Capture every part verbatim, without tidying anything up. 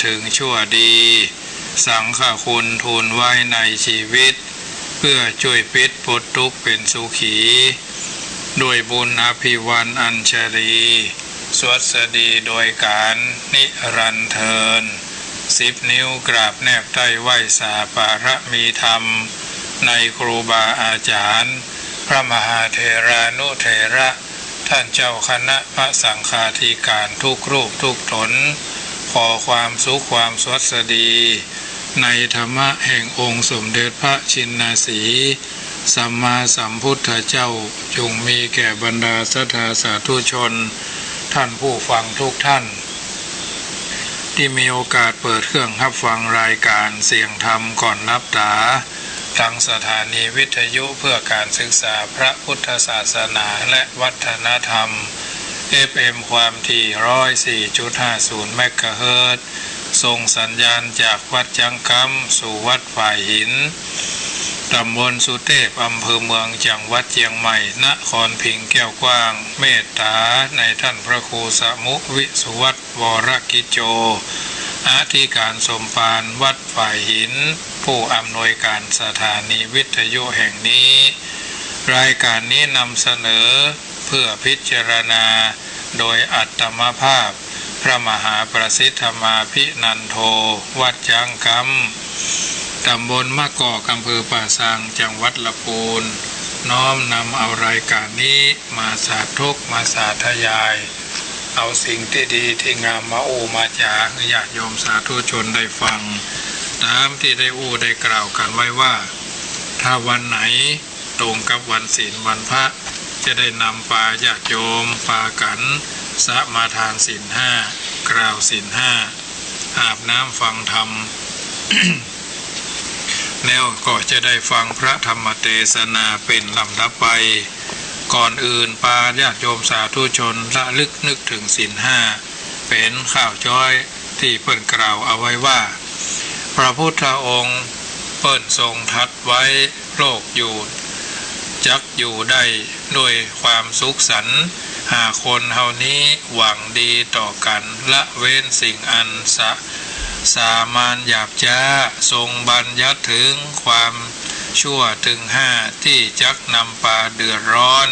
ถึงชั่วดี สังฆคุณทูลไว้ในชีวิต เพื่อจ้วยปิดปลดตุ๊กข์เป๋นสุขี ด้วยบุญอภิวาทอัญชลี สวัสดีโดยการนิรันดร์เทอญ สิบนิ้วกราบแนบใต้ไหว้สาปารมีธรรม ในครูบาอาจารย์ พระมหาเถรานุเถระ ท่านเจ้าคณะพระสังฆาธิการทุกรูปทุกต๋น ขอความสุขความสวัสดี ในธรรมะแห่งองค์สมเด็จพระชินสีห์สัมมาสัมพุทธเจ้า จงมีแก่บรรดาศรัทธาสาธุชน ท่านผู้ฟังทุกท่าน ตี้มีโอกาสเปิดเครื่องฮับฟังรายการเสียงธรรมก่อนหลับต๋า ตางสถานีวิทยุเพื่อการศึกษาพระพุทธศาสนาและวัฒนธรรม เอฟเอ็ม ความถี่ ร้อยสี่จุดห้าศูนย์ เมกะเฮิรตซ์ ส่งสัญญาณจากวัดจ๊างกำ สู่วัดฝายหิน ต๋ำบลสุเตพ อำเภอเมือง จังหวัดเจียงใหม่ นครพิงค์แก้วกว้าง เมตต๋าในท่านพระครูสมุห์ วิสุวัฒน์ วรกิจโจ อธิการสมภารวัดฝายหิน ผู้อำนวยการสถานีวิทยุแห่งนี้ รายการนี้นำเสนอเพื่อพิจารณาโดยอัตมภาพ พระมหาประสิทธมาภินันโท วัดจ๊างกำ ต๋ำบลมะกอก อำเภอป่าซาง จังหวัดละปูน น้อมนำเอารายการนี้มาสาธก มาสาธยาย เอาสิ่งตี้ดีตี้งามมาอู้มาจ๋าหื้อญาติโยมสาธุชนได้ฟัง ต๋ามตี้ได้อู้ได้กล่าวกั๋นไว้ว่า ถ้าวันไหนตรงกับวันศีลวันพระ จะได้นำปาญาติโยมปากั๋นสมาทานศีลห้า กล่าวศีลห้า อาบน้ำฟังธรรม แล้วก็จะได้ฟังพระธรรมเตสนาเป๋นลำดับไป ก่อนอื่นปาญาติโยมสาธุชนระลึกนึกถึงศีลห้า เป๋นข้าวจ้อยตี้เปิ้นกล่าวเอาไว้ว่า พระพุทธองค์เปิ้นทรงตรัสไว้ โลกอยู่จักอยู่ได้ด้วยความสุขสันต์ หากคนเฮานี้หวังดีต่อกั๋น ละเว้นสิ่งอันสะ สามานหยาบจ๊า ทรงบัญญัติเถิงความชั่วเถิงห้า ตี้จักนำปาเดือดร้อน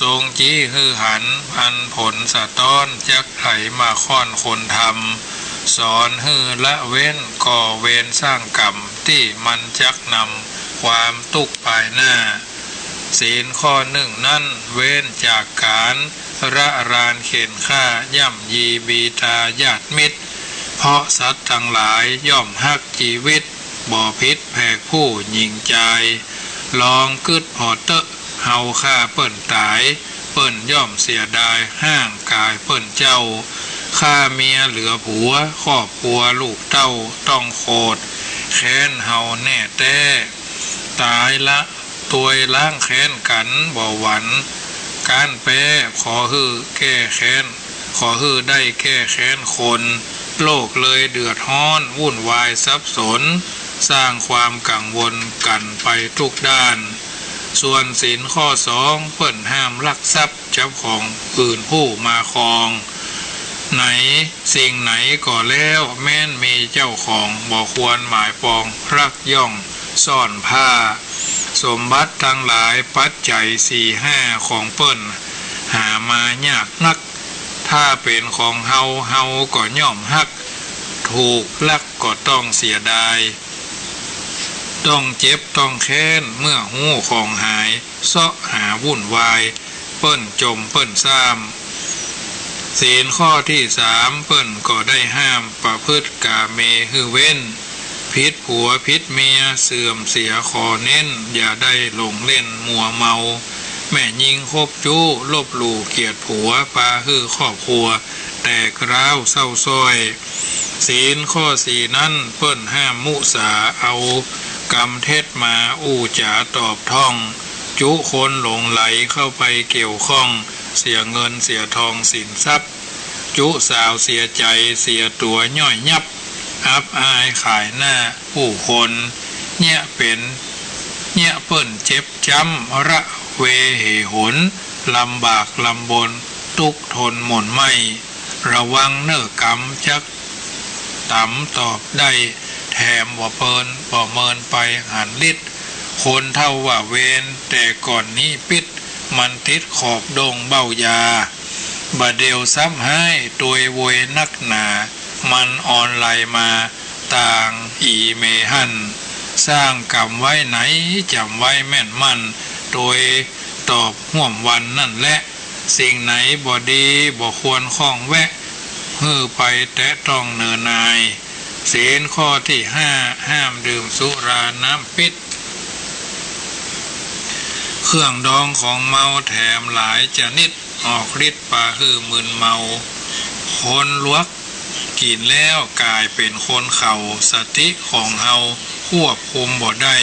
ทรงจี้หื้อหันอันผลสะต๊อนจักไหลมาค้อนคนทำ สอนหื้อละเว้นก่อเวรสร้างกรรม ตี้มันจักนำความตุ๊กข์ภายหน้า ศีลข้อนึ่งนั้นเว้นจากก๋านระรานเข่นฆ่าย่ำยีบีตาญาติมิตร เพราะสัตว์ตังหลายย่อมฮักจีวิต บ่ผิดแผกผู้หญิงจาย ลองกึ๊ดผ่อเต๊อะ เฮาฆ่าเปิ้นต๋าย เปิ้นย่อมเสียดายฮ่างก๋ายเปิ้นเจ้า ฆ่าเมียเหลือผัว ครอบครัวลูกเต้าต้องโขด แค้นเฮาแน่แต๊ ต๋ายละตวยล้างแค้นกั๋นบ่หวั่น ก๊านแป๊ ขอหื้อแก้แค้น ขอหื้อได้แก้แค้นคน โลกเลยเดือดฮ้อนวุ่นวายสับสน สร้างความกังวลกั๋นไปทุกด้าน ส่วนศีลข้อสอง เปิ้นห้ามลักทรัพย์ จับของอื่นผู้มาครอง ไหนสิ่งไหนก็แล้ว แม้นมีเจ้าของ บ่ควรหมายปอง ลักย่องซ่อนผ้า สมบัติตังหลายปัจจัยสี่ห้าของเปิ้น หามายากนัก ถ้าเป๋นของเฮา เฮาก็ย่อมฮัก ถูกลักก็ต้องเสียดาย ต้องเจ็บต้องแค้น เมื่อฮู้ของหาย เซาะหาวุ่นวาย เปิ้นจมเปิ้นซ่าม ศีลข้อตี้สาม เปิ้นก็ได้ห้ามประพฤติก๋าเมหื้อเว้น ผิดผัวผิดเมียเสื่อมเสียขอเน้น อย่าได้หลงเล่นมัวเมา แม่ญิงคบจู๊ลบหลู่เกียดผัว ปาหื้อครอบครัวแตกร้าวเศร้าส้อย ศีลข้อสี่นั้นเปิ้นห้ามมุสา เอากำเท็จมาอู้จ๋าตอบถ้อง จุคนหลงใหลเข้าไปเกี่ยวข้อง เสียเงินเสียทองสินทรัพย์ จุสาวเสียใจ๋เสียตั๋วย่อยยับ อับอายขายหน้าผู้คน เยียะเป๋น เยียะเปิ้นเจ็บจ๊ำ ระเวเหหน ลำบากลำบน ตุ๊กข์ทนหม่นไหม้ ระวังเน่อกรรมจัก ต๋ำตอบได้ แถมบ่เปิน บ่เมินไปหันฤทธิ์ คนเฒ่าว่าเวร แต่ก่อนนี้ปิ๊ด มันติดขอบด้งเบ้ายา บ่าเดี่ยวซ้ำฮ้ายตวยโวยนักหนา มันอ่อนไหลมาต่างอี่เมหั้น สร้างกรรมไว้ไหน จ๋ำไว้แม่นมั่น ตวยตอบฮ่วมวันนั้นแล สิ่งไหนบ่ดีบ่ควรข้องแวะ หื้อไปแตะต้องเนิ่นนาย ศีลข้อตี้ห้า ห้ามดื่มสุราน้ำปิ๊ด เครื่องดองของเมาแถมหลายจนิด ออกฤทธิ์ปาหื้อมึนเมา คนหลวกกิ๋นแล้วก๋ายเป๋นคนเข่า สติของเฮาควบคุมบ่ได้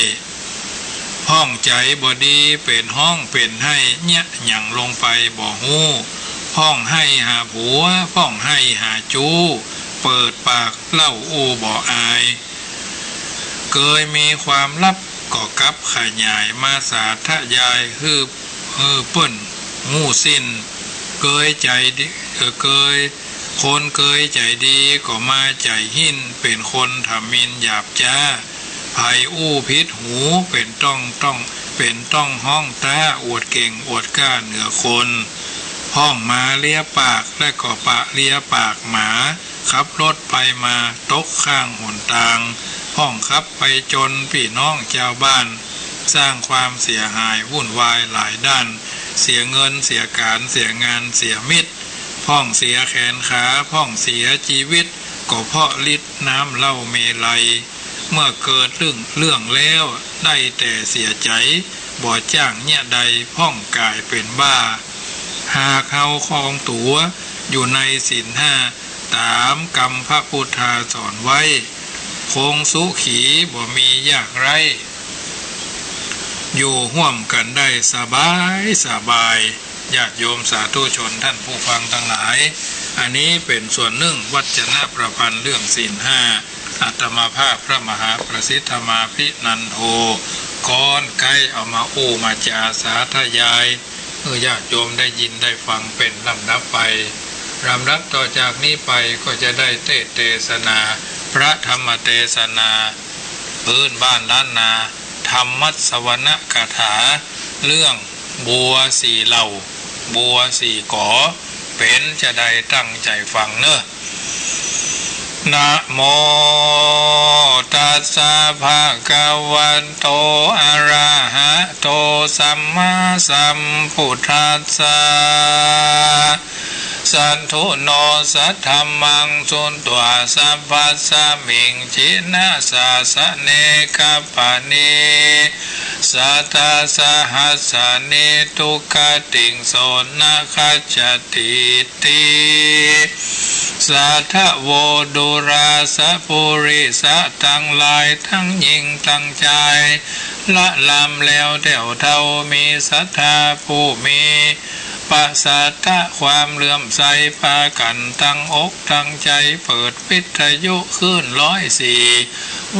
พ่องใจ๋บ่ดีเป๋นฮ้องเป๋นไห้ เยียะหยังลงไปบ่ฮู้ พ่องไห้หาผัว พ่องไห้หาจู๊ เปิดปากเล่าอู้บ่อาย เกยมีความลับก็กลับขยายมาสาธยายหื้อ หื้อเปิ้นฮู้สิ้น เกยใจ๋ดี เอ่อ เกย คนเกยใจ๋ดีก็มาใจ๋หิ้น เป๋นคนถมินหยาบจ๊า ใผอู้ผิดหูเป๋นต้อง ต้อง เป๋นต้องฮ้องต๊า อวดเก่งอวดกล้าเหนือคน พ่องหมาเลียปาก และก็ปะเลียปากหมา ขับรถไปมาตกข้างหนตาง พ่องขับไปจนปี้น้องจาวบ้าน สร้างความเสียหายวุ่นวายหลายด้าน เสียเงินเสียก๋าน เสียงานเสียมิตร พ่องเสียแขนขา พ่องเสียจีวิต ก็เพราะฤทธิ์น้ำเหล้าเมรัย เมื่อเกิดเรื่อง เรื่องแล้วได้แต่เสียใจ๋ บ่จ้างเยียะใด พ่องก๋ายเป๋นบ้า หากเฮาครองตั๋วอยู่ในศีลห้า ต๋ามกำพระพุทธาสอนไว้ คงสุขีบ่มียากไร้ อยู่ฮ่วมกั๋นได้สบายสบาย ญาติโยมสาธุชนท่านผู้ฟังตังหลาย อันนี้เป๋นส่วนนึ่งวัจนะประพันธ์เรื่องศีลห้า อาตมาภาพพระมหาประสิทธมาภินันโท ก็ใก้เอามาอู้มาจ๋าสาธยาย หื้อญาติโยมได้ยินได้ฟังเป๋นลำดับไป ลำดับต่อจากนี้ไปก็จะได้เตสน์เตสนา พระธรรมเตสนา ปื้นบ้านล้านนา ธรรมสวรรณกถา เรื่องบัวสี่เหล่า บัวสี่ก๋อ เป๋นจาใดตั้งใจ๋ฟังเน่อ นะโมตัสสะ ภะคะวะโต อะระหะโต สัมมาสัมพุทธัสสะ สัตถุโน สัทธัมมัง สุตวา สัพพัสสะมิง จินะสาสะเน กัปปะเน สัตตะสะหัสสะเน ทุกขะติง โสนะคัจฉะติ ติ สัทธะโว ดูราสะปุริสะตังหลายตังญิงตังจาย ละลำแล้วแถวเฒ่า มีศรัทธาผู้มี ปะสาทะความเลื่อมใส ปากั๋นตังอกตังใจ๋ เปิดวิทยุคลื่นร้อยสี่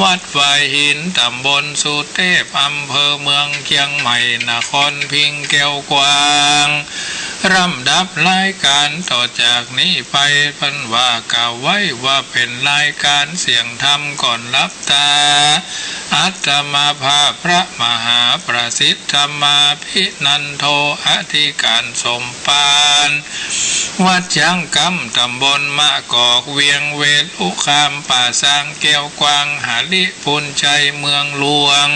วัดวายหิน ต๋ำบลสุเตพ อำเภอเมืองเจียงใหม่ นครพิงค์แก้วกวาง ลำดับรายก๋านต่อจากนี้ไป เปิ้นว่ากล่าวไว้ว่าเป๋นรายก๋านเสียงธรรมก่อนหลับต๋า อาตมาภาพพระมหาประสิทธมาภินันโท อธิก๋านสมภาร วัดจ๊างกำ ต๋ำบลมะกอก เวียงเวลุคาม ป่าซางแก้วกวาง หริภุญชัย เมืองหลวง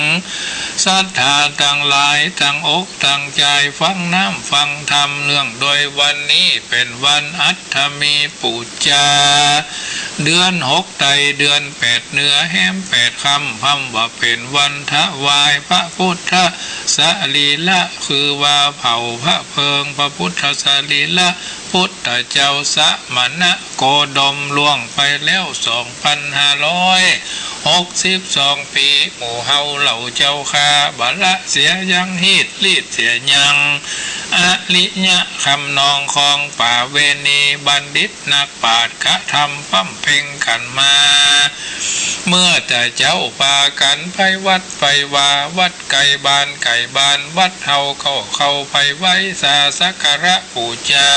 ศรัทธาตังหลายตังอกตังใจ๋ ฟังน้ำฟังธรรมเนื่องโดยวันนี้เป๋นวันอัฐมีปู๋จา เดือนหกไตร เดือนแปดเหนือ แฮมแปดค่ำ พร่ำว่าเป๋นวันถวายพระพุทธสรีระ คือว่าเผาพระเพลิงพระพุทธสรีระ พุทธเจ้าสมณโคดม ล่วงไปแล้วสองปันห้าร้อยหกสิบสองปี๋ หมู่เฮาเหล่าเจ้าข้า บ่ละเสียยัง ฮีดลีดเสียยัง อริยะคำนองคองประเวณี บัณฑิตนักปราชญ์กระทำบำเพ็งกั๋นมา เมื่อแต่เจ้าปากั๋นไปวัดไปวา วัดใก้บ้านใก้บ้าน วัดเฮาก็เข้าไปไหว้สาสักการะปู๋จา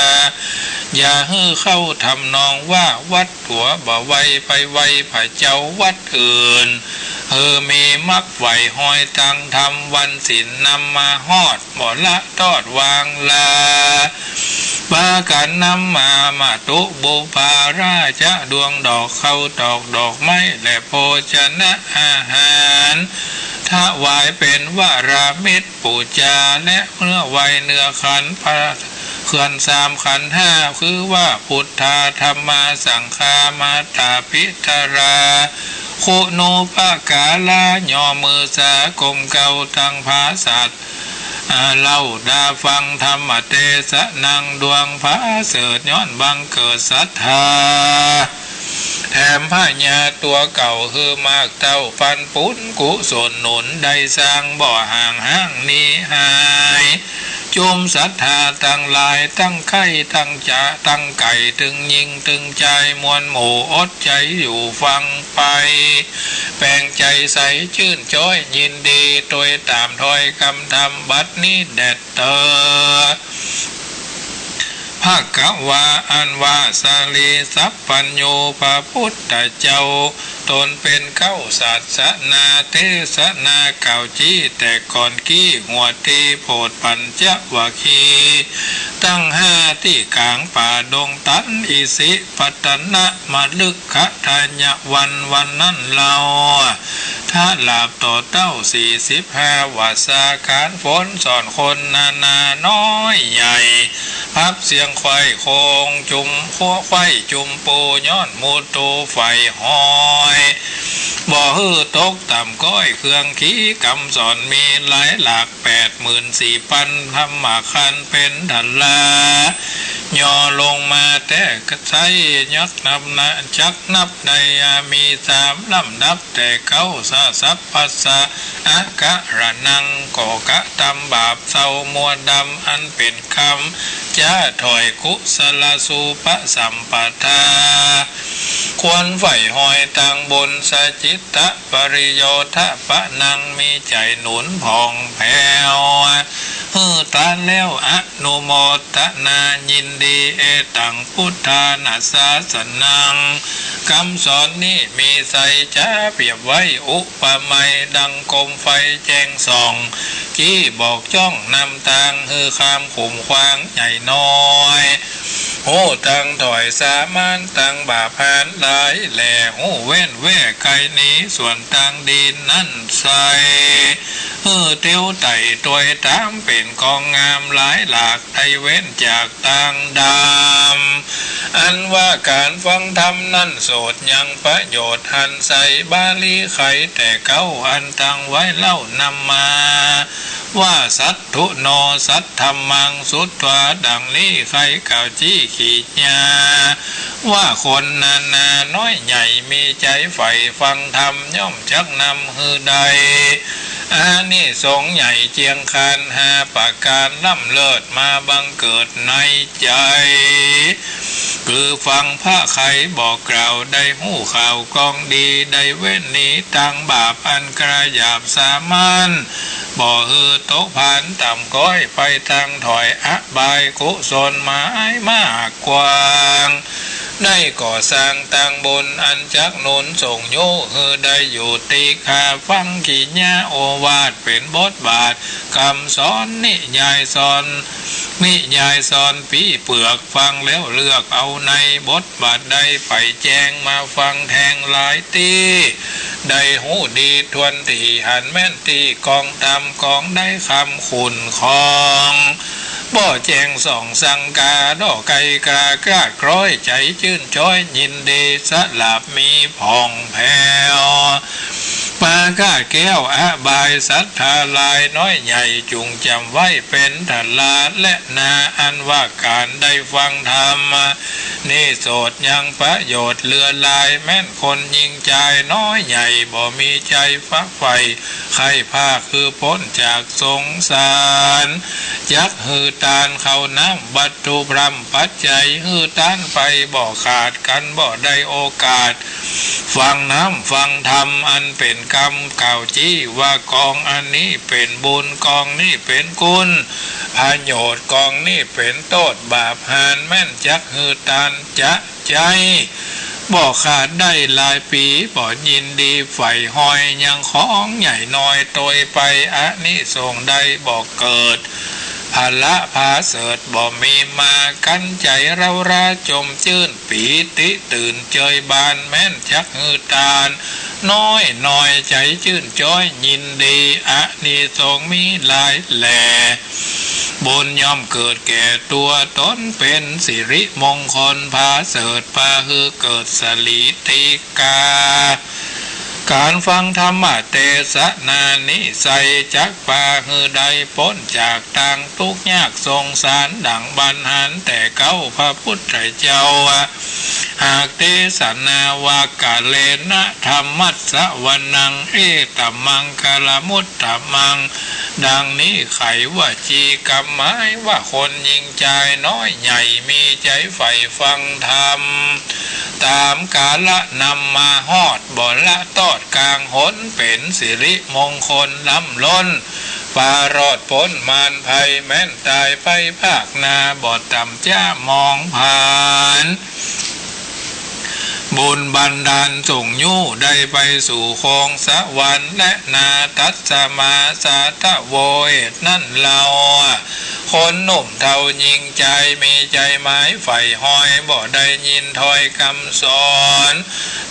อย่าหื้อเข้าทำนองว่าวัดตั๋วบ่ไหว้ ไปไหว้พระเจ้าวัดอื่น หื้อมีมักไหว้ฮอยตางธรรม วันศีลนำมาฮอด บ่ละตอดวางลา ปากั๋นนำมามาตุบูปาราชะดวงดอก เข้าตอกดอกไม้และโภชนะอาหาร ถวายเป๋นวรามิตรปู๋จา และเนื้อไหว้เนื้อขันพระ ขันธ์สามขันธ์ห้า คือว่าปุทธา ธัมมา สังฆา มาตาปิตรา คุณูปการะ ย่อมือสาก้มเก้าตังพระสัตว์ อ่า เล่าดาฟังธรรมเตสะนัง ดวงผาเสริฐย้อนบังเกิดศรัทธา แถมพญาตั๋วเก่า หื้อมากเต้าปันปุญกุศลหนุน ได้สร้างบ่ห่างห้างหนีหาย จุมศรัทธาตังหลาย ตั้งใก้ตั้งจ๋า ตั้งใก่ ตึงญิงตึงจาย มวลหมู่อดใจ๋อยู่ฟังไป แป๋งใจ๋ใสจื้นจ๊อยยินดี ตวยต๋ามถ้อยกำธรรมบัดนี้แดดเตอ ภะคะวา อันว่าสรีสัพพัญญูพระปุทธเจ้า ต๋นเป๋นเก๊าศาสนา เตสนากล่าวจี้แต่ก่อนกี้ หัวตี้โผดปัญจวัคคีย์ตังห้า ตี้ก๋างป่าดงตัน อิสิปตนะมฤคทายวัน วันนั้นเล่า ถลาบต่อเต๊าสี่สิบห้า ว่าสาก๋านฝน สอนคนนานาน้อยใหญ่ พับเสียงไขว้โคงจุม ไขว้จุมปู ย้อนหมู่ตู่ใฝ่ฮอย บ่หื้อตกต่ำก้อย เครื่องขีกำสอนมีหลายหลาก แปดหมื่นสี่ปัน ธัมมขันธ์เป๋นฐานลา ย่อลงมาแต่ไส้ ยักนับนะ จักนับได้ อา มีสามลำดับ แต่เก๊า สะ สัพพัสสะ อะกะระนัง ก็กระตำบาปเศร้ามัวดำ อันเป๋นกรรม จะถ่อยกุศลสูปสัมปทา ควรใฝ่ฮอยตางบุญ สะจิตตะ ปริโยธะปะนัง มีใจ๋หนุนผ่องแผ้ว หื้อตานแล้ว อนุโมทนายินดี เอตัง พุทธานะสาสนัง กำสอนนี้มีใส จะเปรียบไว้ อุปไมยดังโคมไฟแจ้งส่อง จี้บอกจ้องนำตาง หื้อข้ามขุมขวางใหญ่น้อย ฮู้ตางถ่อยสามาน ตางบาปหาญหลายแหล่ ฮู้เว้นแว่ไกลหนี ส่วนตางดีนั้นใส หื้อเตียวไต่ตวยต๋าม เป๋นกองงามหลายหลาก ได้เว้นจากตางดำ อันว่าก๋านฟังธรรมนั้นโสษ ยังประโยชน์หันใส บาลีไขแต่เก๊า อันตังไว้เล่านำมา ว่า สัตถุโน สัตธัมมัง สุตวา ดังนี้ ใค่กล่าวจี้ขีญา ว่าคนนานาน้อยใหญ่ มีใจ๋ใฝ่ฟังธรรม ย่อมจักนำหื้อได้ อานิสงส์ใหญ่เจียงคาน ห้าประก๋านล้ำเลิศ มาบังเกิดในใจ๋ คือฟังพระไขบอกกล่าว ได้ฮู้ข่าวกองดี ได้เว้นหนีตางบาป อันกระหยาบสามาน บ่หื้อตกผานต่ำก้อย ไปตางถ่อยอบาย กุศลหมายมากกว้าง ได้ก่อสร้างตางบุญ อันจักหนุนส่งยุ หื้อได้อยู่ติคา ฟังขีญาโอวาท เป๋นบทบาท กำสอนนิยายสอน นิยายสอนปี้เปือก ฟังแล้วเลือกเอาใน บทบาทใดไปแจ้ง มาฟังแทงหลายตี้ ได้ฮู้ดีถ้วนถี่ หันแม่นตี้กองธรรม กองได้คำขุนคอง บ่แจ้งส่องสังกา ด้อไกลกล้าคลาดคล้อย ใจ๋จื้นจ๊อยยินดี สลาบมีผ่องแผ้ว ปาข้าแก้วอบายศรัทธาหลายน้อยใหญ่ จุ่งจ๋ำไว้เป๋นทาราแลนา อันว่าก๋านได้ฟังธรรมนี่โสดยังประโยชน์เหลือหลาย แม้นคนญิงจายน้อยใหญ่ บ่มีใจ๋ฝักใฝ่ ใค่ภาคหื้อป๊นจากสงสาร จักหื้อตานข้าวน้ำวัตถุพร่ำปัจจัย หื้อตานไปบ่ขาด กันบ่ได้โอกาส ฟังน้ำฟังธรรมอันเป๋นกำกล่าวจี้ ว่ากองอันนี้เป๋นบุญ กองนี้เป๋นคุณ ประโยชน์กองนี้เป๋นโต้ษบาปหาญ แม้นจักหื้อตานจะ ใจ๊บ่ขาดได้หลายปี๋ บ่ยินดีใฝ่ฮอย ยังของใหญ่น้อยตวยไป อานิสงส์ใดบ่เกิด ผละผาเสริฐบ่มีมา กั๋นใจ๋เร้าร้าจมจื้น ปีติตื่นเจิยบาน แม้นจักหื้อตานน้อยน้อย ใจ๋จื้นจ๊อยยินดี อานิสงส์มีหลายแล บุญย่อมเกิดแก่ตั๋วต๋น เป๋นสิริมงคลผาเสริฐ ปาหื้อเกิดสะหลีติกา ก๋านฟังธรรมเตสนานี้ไส้ จักปาหื้อได้ป๊นจากตางตุ๊กข์ยากสงสาร ดั่งบันหารแต่เก๊าพระพุทธเจ้า หากเตสนาว่า กาเลนะธัมมัสสะวนัง เอตะมังคละมุตตะมัง ดังนี้ไขวจีกรรมหมาย ว่าคนญิงจายน้อยใหญ่ มีใจ๋ใฝ่ฟังธรรม ต๋ามกาละนำมาฮอด บ่ละตอดก๋างหน เป๋นสิริมงคลล้ำล้น ปารอดป๊นมารภัย แม้นต๋ายไปภาคหน้า บ่ต่ำจ๊ามองผ่าน บุญบันดาลส่งยู้ ได้ไปสู่คงสวรรค์แลนา ตัสมาสาทะโว เหตุนั้นเล่า คนหนุ่มเฒ่าญิงจาย มีใจ๋หมายใฝ่ฮอย บ่ได้ยินถ้อยกำสอน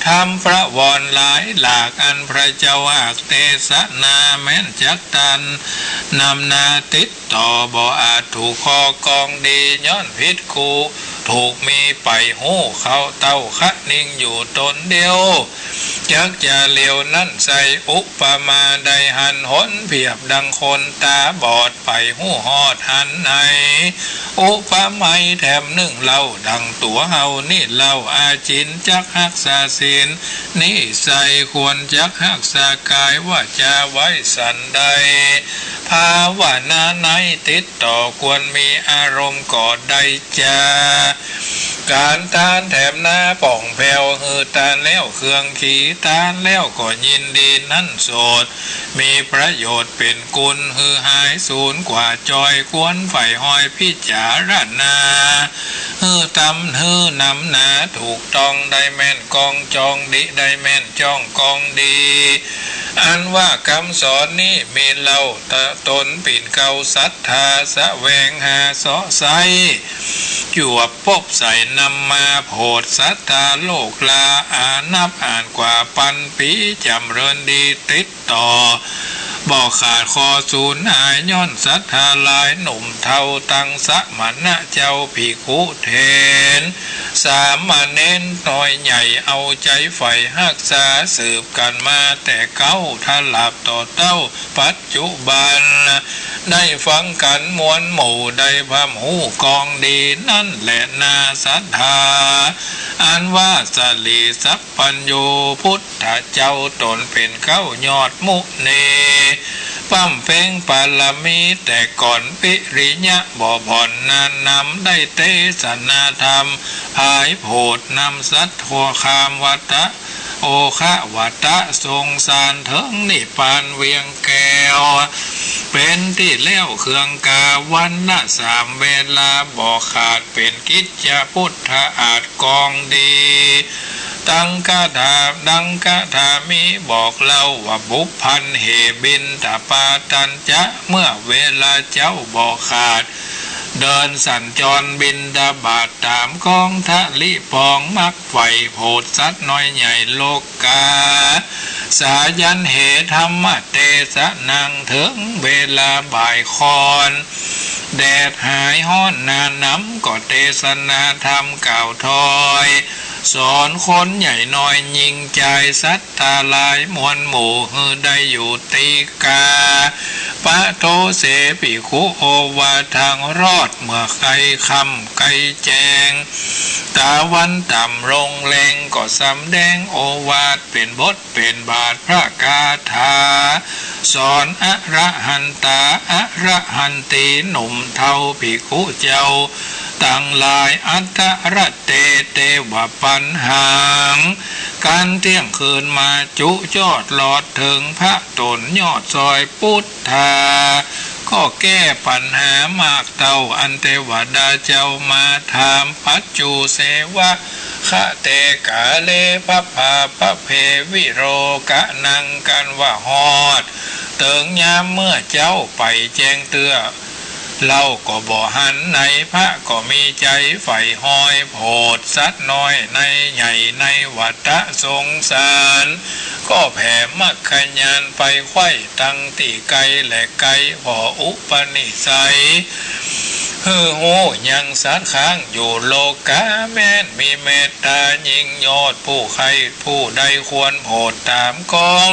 ธรรมพระวรหลายหลาก อันพระเจ้าหากเตสนา แม้นจักตานนำนาติด ต่อบ่อาจถูกคอกองดี ย้อนผิดคู่ถูกมีไป ฮู้เข้าเต้าคะนิงอยู่ต๋นเดียว จักจะเหลียวนั้นไส้ อุปมาได้หันหน เปรียบดังคนต๋าบอด ไปฮู้ฮอดหันใน อุปไมยแถมนึ่งเล่า ดั่งตั๋วเฮานี้เล่า อาจินจักฮักษาศีล นิสัยควรจักฮักษากายวาจาไว้สันใด ภาวนาในติดต่อควรมีอารมณ์ก็ได้จา ก๋านตานแถมนาป่องแผ้ว หื้อตานแล้วเคืองขี ตานแล้วก็ยินดีนั้นโสด มีประโยชน์เป๋นกุล หื้อหายสูญกว่าจอย ควรใฝ่ฮอยพิจารณา หื้อต๋ามหื้อนำนาถูกต้อง ได้แม่นกองจองดี ได้แม่นจ้องกองดี อันว่ากำสอนนี้มีเล่า ตะต๋นปิ่นเกล้าศรัทธา แสวงหาเซาะไซ้ จวบปบใส่นำมาโผดศรัทธาโลกลา อานับอ่านกว่าปันปี๋ จ๋ำเริญดีติด ต่อบ่ขาดคอสูญหาย ย้อนศรัทธาหลายหนุ่มเฒ่า ตังสมณะเจ้าภิกขุเถร สามเณรน้อยใหญ่ เอาใจ๋ใฝ่ฮักษา สืบกั๋นมาแต่เก๊า ตราบต่อเต้าปัจจุบัน ได้ฟังกั๋นมวลหมู่ ได้พร่ำฮู้กองดี นั้นแหละนาศรัทธา อันว่าสะหลีสัพพัญญู พุทธเจ้าต๋นเป๋นเก๊ายอดมุนี บำเพ็งปารมีแต่ก่อน ปิริยะบ่ผ่อนนานนำ ได้เตสนาธรรมผายโผด นำสัตว์ทั่วคามวัตะ โอคะวัตะ ส่งสารเถิงนิพพานเวียงแก้ว เป๋นตี้แล้วเคืองกา วันละสามเวลาบ่ขาด เป๋นกิจจะพุทธาอาจกองดี ดังคาถา ดังคาถามีบอกเล่าว่า ปุพพันเห บิณฑปาตัญจะ เมื่อเวลาเจ๊าบ่ขาด เดินสัญจรบิณฑบาตต๋ามคองทะลิปอง มักใฝ่โผดสัตว์น้อยใหญ่โลกา สายัณเห ธัมมเตสะนัง เถิงเวลาบ่ายค่อน แดดหายฮ้อนหนานำ ก็เตสนาธรรมกล่าวถ้อย สอนคนใหญ่น้อยญิงจายศรัทธาหลายมวลหมู่ หื้อได้อยู่ตี้กา ปะโทเสภิกขุ โอวาททางรอด เมื่อใก้ค่ำใก้แจ้ง ตะวันต่ำลงแลง ก็สำแดงโอวาทเป๋นบทเป๋นบาทพระกาถา สอนอรหันตา อรหันตี หนุ่มเฒ่าภิกขุเจ้าตังหลาย อัตตรสเต เตวปัญหัง ก๋านเตี้ยงคืนมาจุยอดลอดเถิงพระต๋นยอดซอยปุทธา ก็แก้ปัญหามากเต้า อันเตวดาเจ้ามาถาม ปัจจุเสวะคะเต กาเล พะพาปะเพ วิโรกะนัง กันว่าฮอดเถิงยามเมื่อเจ๊าไปแจ้งเตื้อ เฮาก็บ่หันใน พระก็มีใจ๋ใฝ่ฮอย โผดสัตว์น้อยในใหญ่ในวัฏสงสาร ก็แผ่มัคคญาณไปไขว้ตังตี้ไกลและใก้ ผ่ออุปนิสัย หื้อฮู้ยังสัตว์ค้างอยู่โลกา แม้นมีเมตตายิ่งยอด ผู้ใค่ผู้ใดควรโผดถามก้อง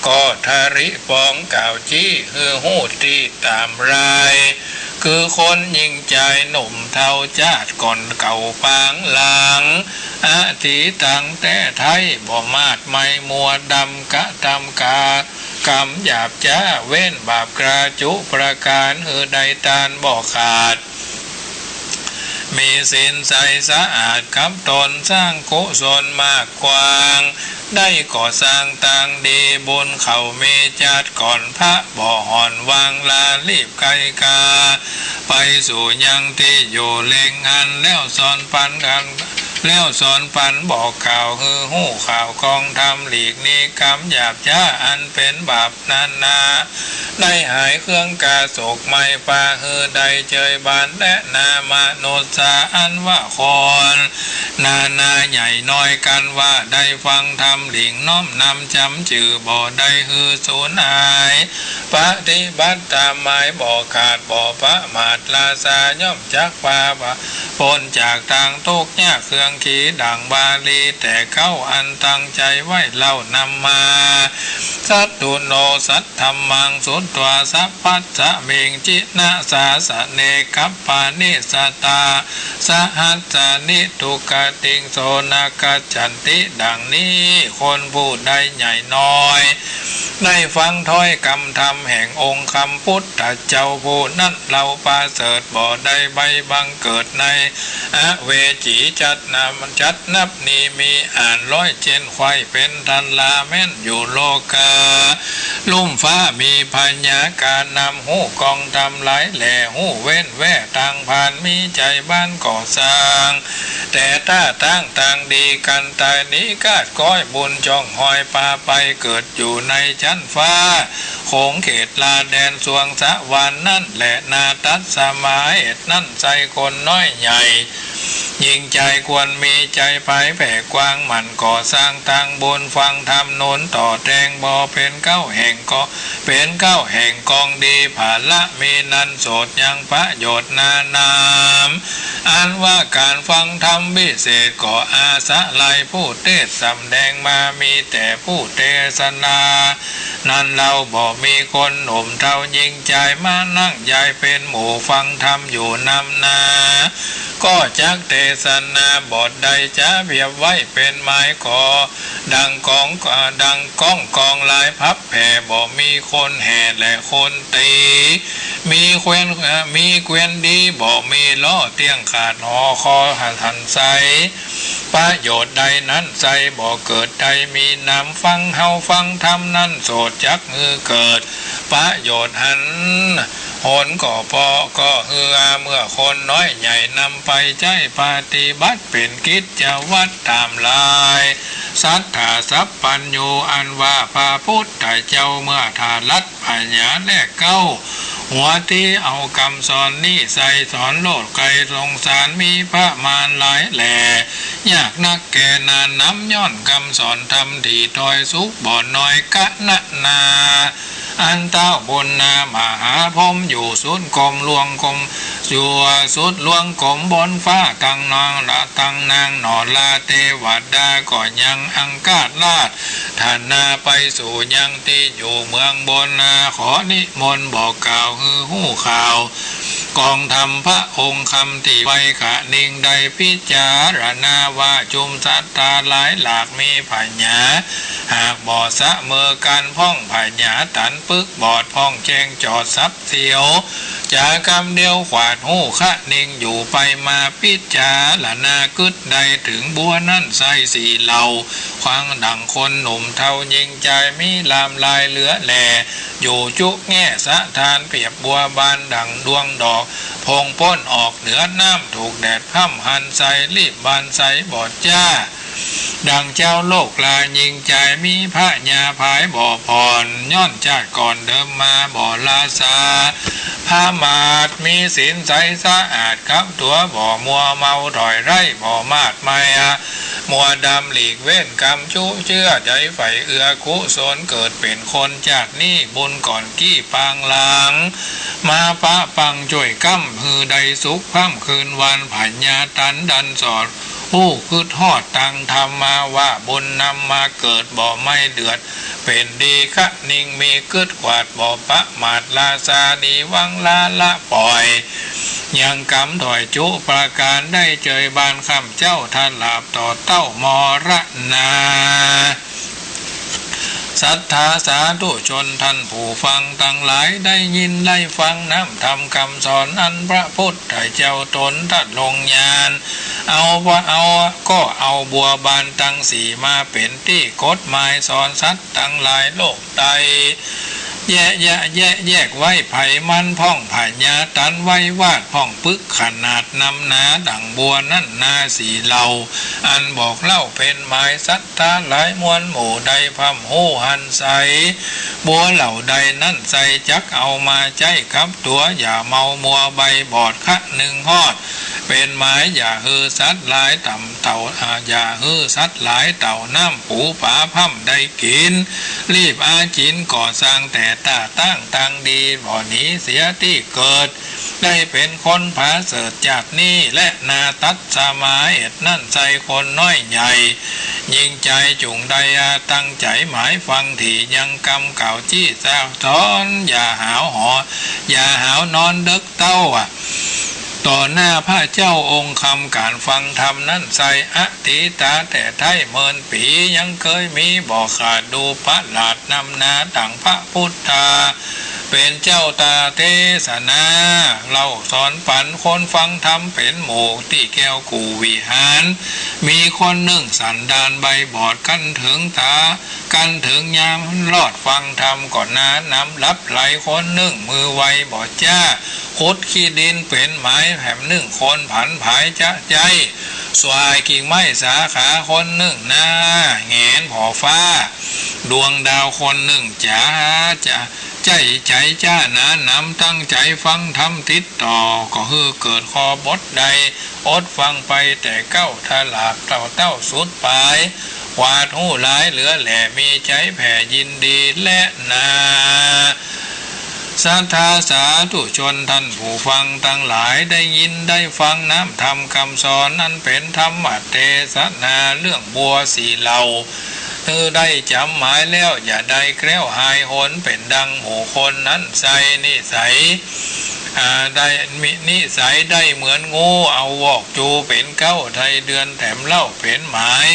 ก็ทริปองกล่าวจี้ หื้อฮู้ตี้ต๋ามราย คือคนญิงจายหนุ่มเฒ่าจาติก่อนเก่าปางหลัง อดีตังแต่ไท้ บ่มาดไม้มัวดำ กระทำกากรรมหยาบจ๊า เว้นบาปกระจุประก๋าน หื้อได้ตานบ่ขาด มีศีลใสสะอาดกับต๋น สร้างกุศลมากกว้าง ได้ก่อสร้างตางดี บุญเขามีจาติก่อน พระบ่ห่อนวางลา รีบไกลกา ไปสู่ยังตี้อยู่เล็งหัน แล้วสอนปันกัน แล้วสอนปันบอกกล่าว หื้อฮู้ข่าวกองธรรม หลีกหนีกรรมหยาบจ๊า อันเป๋นบาปนานา ได้หายเครื่องกาโศกไม้ปา หื้อได้เจยบานและนามนุษย์สา อันว่าคนนานาใหญ่น้อย กันว่าได้ฟังธรรมหลิ่งน้อมนำจำจื้อ บ่ได้หื้อสูญหาย ปฏิบัติต๋ามหมายบ่ขาด บ่ประมาท ราชาย่อมจักปา พ้นจากตางตุ๊กข์ยาก เครื่องขีดังวาลี แต่เก๊าอันตั้งใจ๋ไว้เล่านำมา สัตตุโน สัตธัมมัง สุตวา สัพพัสสะมิง จินะสาสะเน คัปปานิสตา สหัสสานิ ทุกขติง โส นะ คัจฉันติ ดังนี้ คนผู้ใดใหญ่น้อย ได้ฟังถ้อยกำธรรมแห่งองค์คำพุทธเจ้า ผู้นั้นเล่าประเสริฐ บ่ได้ไปบังเกิดในอเวจี จัดนำ จัดนับนี้มีอ่านร้อยเจ้น ใค่เป๋นทันลาแม้นอยู่โลกา ลุ่มฟ้ามีพญากา นำฮู้กองธรรมหลายแหล่ ฮู้เว้นแว่ตางผ่าน มีใจ๋บานก่อสร้าง แต่ถ้าตั้งตางดี กันต๋ายหนีกาดก้อย บุญจ้องฮอยปาไป เกิดอยู่ในชั้นฟ้า ขงเขตลาแดนสวงสวรรค์นั้นแหละนา ตัสมา เหตุนั้นไซร้คนน้อยใหญ่ ญิงจายควรมีใจ๋ใฝ่แผ่กว้าง หมั่นก่อสร้างตางบุญ ฟังธรรมหนุนต่อแตง บ่เป๋นเก๊าแห่งก็ เป๋นเก๊าแห่งกองดี ผละมีนั้นโสตยังประโยชน์นานาม อันว่าก๋านฟังธรรมวิเศษ ก็อาศัยผู้เตสน์สำแดงมา มีแต่ผู้เตสนา นั้นเล่า บ่มีคนหนุ่มเฒ่าญิงจาย มานั่งใยเป๋นหมู่ฟังธรรมอยู่นำนา ก็จักเตสนาบทใด จะเปียบไว้เป๋นหมาย ก็ดังกอง ดังก้องกองลายพับแผ่ บ่มีคนแห่และคนตี มีเกวียน มีเกวียนดี บ่มีล้อเตี้ยงขาด หอคอหันไส ประโยชน์ใดนั้นไซร้บ่เกิด ใดมีนำ ฟังเฮาฟังธรรมนั้นโสตจักหื้อเกิด ประโยชน์หันหนก็ปอ ก็เฮือ เมื่อคนน้อยใหญ่นำไปใจ๊ปฏิบัติ เป๋นกิจวัตรต๋ามลาย สัตถาสัพพัญญู อันว่าพระพุทธเจ้า เมื่อทรัส ปัญญาแลเก๊าหัวตี้ เอากำสอนนี้ไซร้สอนโลกไกลสงสาร มีประมาณหลายแหล่ ยากนักแก่นานนำ ย้อนกำสอนธรรมตี้ถ้อยสุขบ่น้อย กะนะนา อ อันเต๊าบุญนามหาพรหมอยู่สุดกรมหลวงกรม อยู่สุดหลวงกรมบนฟ้าตังนางละตังนางหนอลาเตวดาก็ยังอังคาราธนาไปสู่ยังตี้อยู่เมืองบนนา ขอนิมนต์บอกกล่าวหื้อฮู้ข่าว กองธรรมพระองค์คำตี้ไวขะนิงได้พิจารณาว่าจุมสัตตาหลายหลากมีผญา หากบ่เสมอกั๋นพ่องผญาตันปึกบอดพ่องแจ้งจอดสับเสียว จ๋ากำเดียวขวาดฮู้คะนิงอยู่ไปมาพิจารณากึ๊ดได้เถิงบัวนั้นไส้สี่เหล่า ควางดั่งคนหนุ่มเฒ่าญิงจายมีลามลายเหลือแล อยู่จุแง่สะทานเปรียบบัวบานดั่งดวงดอก พงป้นออกเหนือน้ำถูกแดดพร่ำหันไส้รีบบานไส้บอดจ้า ดั่งเจ้าโลกลาญิงจายมีพญาผายบ่ผ่อน ย้อนจาติก่อนเดิมมาบ่ลาซา ผมาทมีศีลใสสะอาดกับตั๋วบ่มัวเมาถอยไร้บ่มาดไมย มัวดำหลีกเว้นกรรมจุเจื้อใจ๋ใฝ่เอื้อกุศลเกิดเป๋นคนจาตินี้บุญก่อนกี้ปางหลัง มาปะปังจ้วยก้ำหื้อได้สุขค่ำคืนวันผญาตันดันสอด ฮู้กึ๊ดฮอดตังธรรมาว่าบุญนำมาเกิดบ่ไม่เดือด เป๋นดีคะนิงมีกึ๊ดขวาดบ่ประมาทลาซาดีวังลาละป่อย ยังกำถอยจุประก๋านได้เจยบานค่ำเจ้าทลาบต่อเต้ามรณา ศรัทธาสาธุชนท่านผู้ฟังตังหลายได้ยินได้ฟังน้ำธรรมกำสอนอันพระพุทธเจ้าตนตรัสลงญาณ เอาว่าเอาก็เอาบัวบานตังสี่มาเป๋นตี้กฎหมายสอนสัตว์ตังหลายโลกไต แยะแยะแยะแยกไว้ไผมันพ่องผญาตันไว้วาดพ่องปึกขนาดนำหนาดั่งบัวนั้นนาสี่เหล่า อันบอกเล่าเป๋นหมายสัตว์ตังหลายมวลหมู่ได้พร่ำฮู้หันไส้ บัวเหล่าใดนั้นไส้จักเอามาใจ๊กับตั๋วอย่าเมามัวใบบอดคะนึ่งฮอด เป๋นหมายอย่าหื้อสัตว์หลายต่ำเต่า อ่า อย่าหื้อสัตว์หลายเต่าน้ำปูปลาพร่ำได้กิ๋น รีบอาจิ๋นก่อสร้างแต่ต้าตั้งตังดีบ่หนีเสียตี้เกิด ได้เป๋นคนผาเสริฐจาตินี้และนาตัดสมาเหตุนั้นไส้คนน้อยใหญ่ ญิงจายจุ่งได้อาตั้งใจ๋หมายฟังถี่ยังกำกล่าวจี้สั่งสอน อย่าหาวหอ อย่าหาวนอนเดิ็กเต้าอะ ต่อหน้าพระเจ้าองค์คำก๋านฟังธรรมนั้นไส้อดีตาแต่ไท้เมินปี๋ยังเกยมีบ่ขาดดูประหลาดนำหนาดั่งพระพุทธา เป๋นเจ้าตาเตสนา เล่าสอนปันคนฟังธรรมเป๋นหมู่ตี้แก้วกู่วิหาร มีคนนึ่งสันดานใบบอดกั้นเถิงต๋า กั้นเถิงยามรอดฟังธรรมก็นานำหลับไหลคนนึ่งมือไวบ่จ้า ขุดขี้ดินเป๋นหมายแหมนึ่งคนผันผายจะใจ๊ ส่วายกิ่งไม้สาขาคนนึ่งหน้าแหงนผ่อฟ้า ดวงดาวคนนึ่งจ๋า จ๋า ใจ๊ใจ๋จ้าหนานำตั้งใจ๋ฟังธรรมติดต่อ ก็หื้อเกิดคอบทใด อดฟังไปแต่เก๊าทลาบเต้าเต้าสุดป๋าย ขวาดฮู้หลายเหลือแหล่มีใจ๋แผ่ยินดีแลนา ศรัทธาสาธุชนท่านผู้ฟังตังหลายได้ยินได้ฟังน้ำธรรมกำสอนอันเป๋นธรรมเตสนาเรื่องบัวสี่เหล่า หื้อได้จ๋ำหมายแล้วอย่าได้แคล้วหายหนเป๋นดังหมู่คนนั้นไส้นิสัย อ่า ได้มีนิสัยได้เหมือนงูเอาวอกจูเป๋นเก๊าไทเดือนแถมเล่าเป๋นหมาย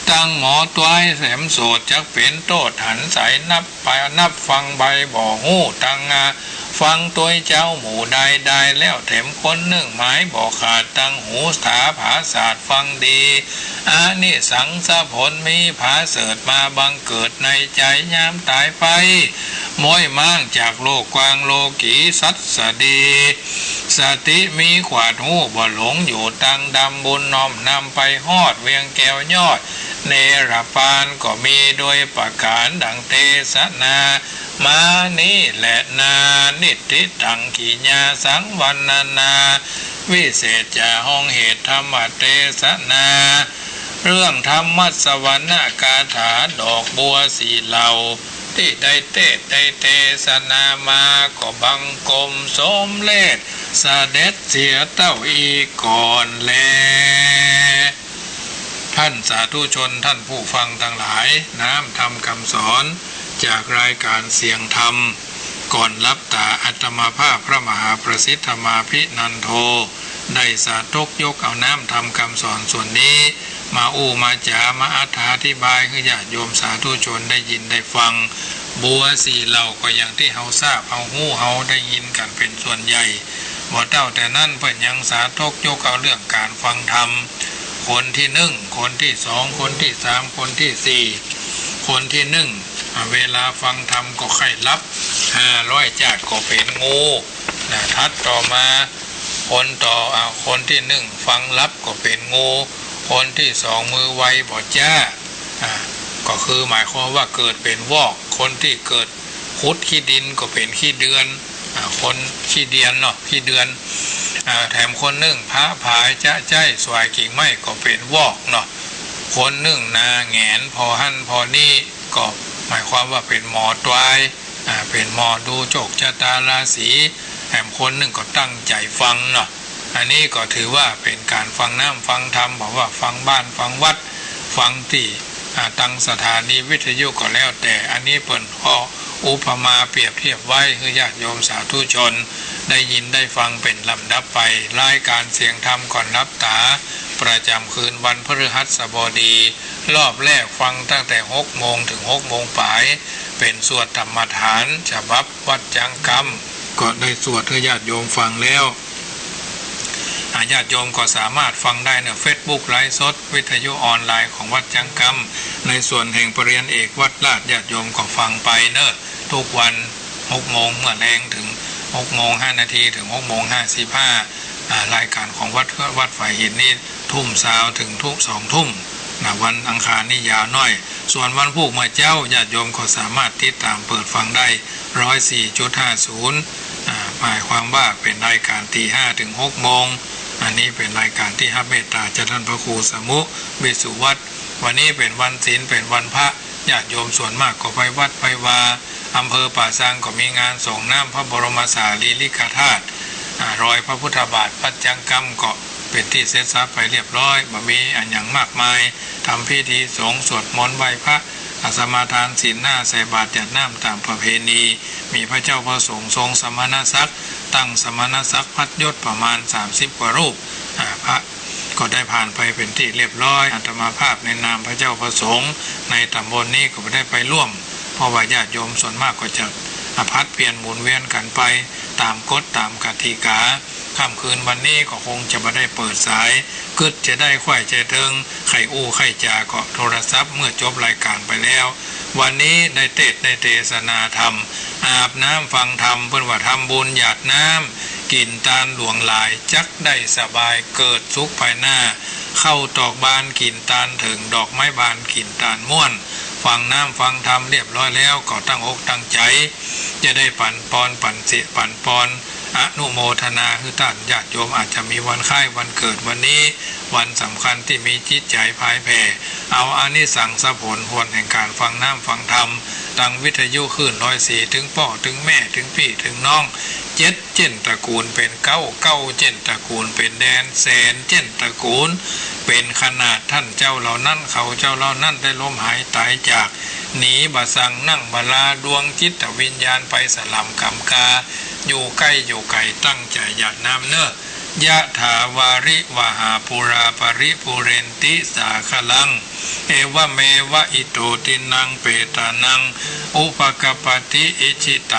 ตั้งหมอตวยแถมโสดจักเป๋นโต้ษหันไส้นับไปนับฟังใบบ่ฮู้ตังอา ฟังตวยเจ้าหมู่ใดได้แล้วแถมคนนึ่งหมายบ่ขาดตังหูสาผาสาทฟังดี อานิสังสะผลมีผาเสริฐมาบังเกิดในใจ๋ยามต๋ายไป ม้อยม้างจากโลกกว้างโลกีสัตว์สดี สติมีขวาดฮู้บ่หลงอยู่ตังดำบุญน้อมนำไปฮอดเวียงแก้วยอด เนรปานก็มีโดยประก๋านดังเตสนา มานี้แหละนา นิทธิตังกิยาสังวรรณนา วิเศษจะห้องเหตุธรรมเตสนา เรื่องธรรมสวรรณกาถาดอกบัวสี่เหล่า ตี้ได้เตสน์ได้เตสนามา ก็บังคมสมเร็จเสด็จเสียเต้าอี้ก่อนแล ท่านสาธุชนท่านผู้ฟังตังหลาย น้ำธรรมกำสอนจากรายก๋านเสียงธรรม ก่อนหลับต๋า อาตมาภาพพระมหาประสิทธมาภินันโท ได้สาธกยกเอาน้ำธรรมกำสอนส่วนนี้ มาอู้มาจ๋า มาอธิบายหื้อญาติโยมสาธุชนได้ยินได้ฟัง บัวสี่เหล่าก็อย่างตี้เฮาทราบ เฮาฮู้ เฮาได้ยินกั๋นเป๋นส่วนใหญ่ บ่เต้าแต่นั้นเปิ้นยังสาธกยกเอาเรื่องก๋านฟังธรรม คนตี้นึ่ง คนตี้สอง คนตี้สาม คนตี้สี่ คนตี้นึ่ง อ่า เวลาฟังธรรมก็ใค่หลับ ห้าร้อยจาติก็เป๋นงู นะ ถัดต่อมา คนต่อ อ่า คนตี้นึ่งฟังหลับก็เป๋นงู คนตี้สองมือไวบ่จ๊า อ่า ก็คือหมายความว่าเกิดเป๋นวอก คนตี้เกิดขุดขี้ดินก็เป๋นขี้เดือน อ่า คนขี้เดียนเนาะ ขี้เดือน อ่า แถมคนนึ่งพะผายจ๊ะใจ๊สวายกิ่งไม้ก็เป๋นวอกเนาะ คนนึ่งหน้าแหงนผ่อหั้นผ่อนี้ ก็หมายความว่าเป๋นหมอตวาย อ่า เป๋นหมอดูโจคจะต๋าราศี แถมคนนึ่งก็ตั้งใจ๋ฟังเนาะ อันนี้ก็ถือว่าเป๋นก๋านฟังน้ำฟังธรรม บ่ว่าฟังบ้านฟังวัด ฟังตี้ อ่า ตังสถานีวิทยุก็แล้วแต่ อันนี้เปิ้นก็อุปมาเปรียบเทียบไว้หื้อญาติโยมสาธุชนได้ยินได้ฟังเป๋นลำดับไป รายก๋านเสียงธรรมก่อนหลับต๋า ประจ๋ำคืนวันพฤหัสบดี รอบแรกฟังตั้งแต่หกโมงเถิงหกโมงป๋าย เป๋นสวดธรรมทานฉบับวัดจังกำ ก็ได้สวดหื้อญาติโยมฟังแล้ว อ่า ญาติโยมก็สามารถฟังได้ในเฟซบุ๊กไลฟ์สด วิทยุออนไลน์ของวัดจังกำ ในส่วนแห่งปริญญาเอกวัดราช ญาติโยมก็ฟังไปเนาะ ทุกวันหกโมงเมื่อแลงเถิงหกโมงห้านาทีเถิงหกโมงห้าสิบห้า อ่า รายก๋านของวัด วัดฝายหินนี่ทุ่มซาวเถิงทุ่ม สองทุ่ม นะ วันอังคารนี่ยาวหน้อย ส่วนวันพูกเมื่อเจ๊า ญาติโยมก็สามารถติดต๋ามเปิดฟังได้ ร้อยสี่จุดห้าศูนย์ อ่า หมายความว่าเป๋นรายก๋านตีห้าเถิงหกโมง อันนี้เป๋นรายก๋านตี้ฮับเมตต๋าจากต้านพระครูสมุห์ วิสุวัฒน์ วันนี้เป๋นวันศีล เป๋นวันพระ ญาติโยมส่วนมากก็ไปวัดไปวา อำเภอป่าซางก็มีงานส่งน้ำพระบรมสารีริกธาตุ อ่า รอยพระพุทธบาทวัดจังกำก็เป๋นตี้เสร็จสับไปเรียบร้อย บ่มีอะหยังมากมาย ทำพิธีสงฆ์สวดมนต์ไหว้พระ อ่า สมาทานศีลห้า ใส่บาตรหยาดน้ำต๋ามประเพณี มีพระเจ้าพระสงฆ์ทรงสมณศักดิ์ ตั้งสมณศักดิ์พัดยศประมาณสามสิบกว่ารูป อ่า พระ ก็ได้ผ่านไปเป๋นตี้เรียบร้อย อาตมาภาพในนามพระเจ้าพระสงฆ์ในต๋ำบลนี้ก็ได้ไปร่วม เพราะว่าญาติโยมส่วนมากก็จะผัดเปลี่ยนหมุนเวียนกั๋นไปต๋ามกฎต๋ามกติกา ค่ำคืนวันนี้ก็คงจะบ่ได้เปิดสาย กึ๊ดจะได้ไขว่จะเทิง ใค่อู้ใค่จ๋าก็โทรศัพท์เมื่อจบรายก๋านไปแล้ว วันนี้ได้เตสน์ได้เตสนาธรรม อาบน้ำฟังธรรม เปิ้นว่าทำบุญหยาดน้ำ กิ๋นตานหลวงหลาย จักได้สบาย เกิดสุขภายหน้า เข้าตอกบานกิ๋นตานเถิง ดอกไม้บานกิ๋นตานม่วน ฟังน้ำฟังธรรมเรียบร้อยแล้ว ก็ตั้งอกตั้งใจ๋ จะได้ปั๋นปอน ปั๋นเสีย ปั๋นปอน อนุโมทนาหื้อต้านญาติโยม อาจจะมีวันคล้ายวันเกิดวันนี้ วันสำคัญตี้มีจิตใจ๋ผายแผ่ เอาอานิสังสผลผลแห่งก๋านฟังน้ำฟังธรรม ตางวิทยุคลื่นร้อยสี่ เถิงป้อเถิงแม่เถิงปี้เถิงน้อง เจ็ดเจ้นตระกูลเป๋นเก๊า เก๊าเจ้นตระกูลเป๋นแดน แสนเจ้นตระกูลเป๋นขนาด ต้านเจ้าเหล่านั้น เขาเจ้าเหล่านั้นได้ล้มหายต๋ายจาก หนีบ่สั่งนั่งบ่ลา ดวงจิตวิญญาณไปสล่ำก๋ำกา อยู่ใก้อยู่ไก๋ตั้งใจ๋หยาดน้ำเน่อ ยะถาวาริวหาปูราปะริปูเรนติสาคะลัง เอวะเมวะอิโตตินังเปตานัง อุปะกัปปะติ อิจฉิตัง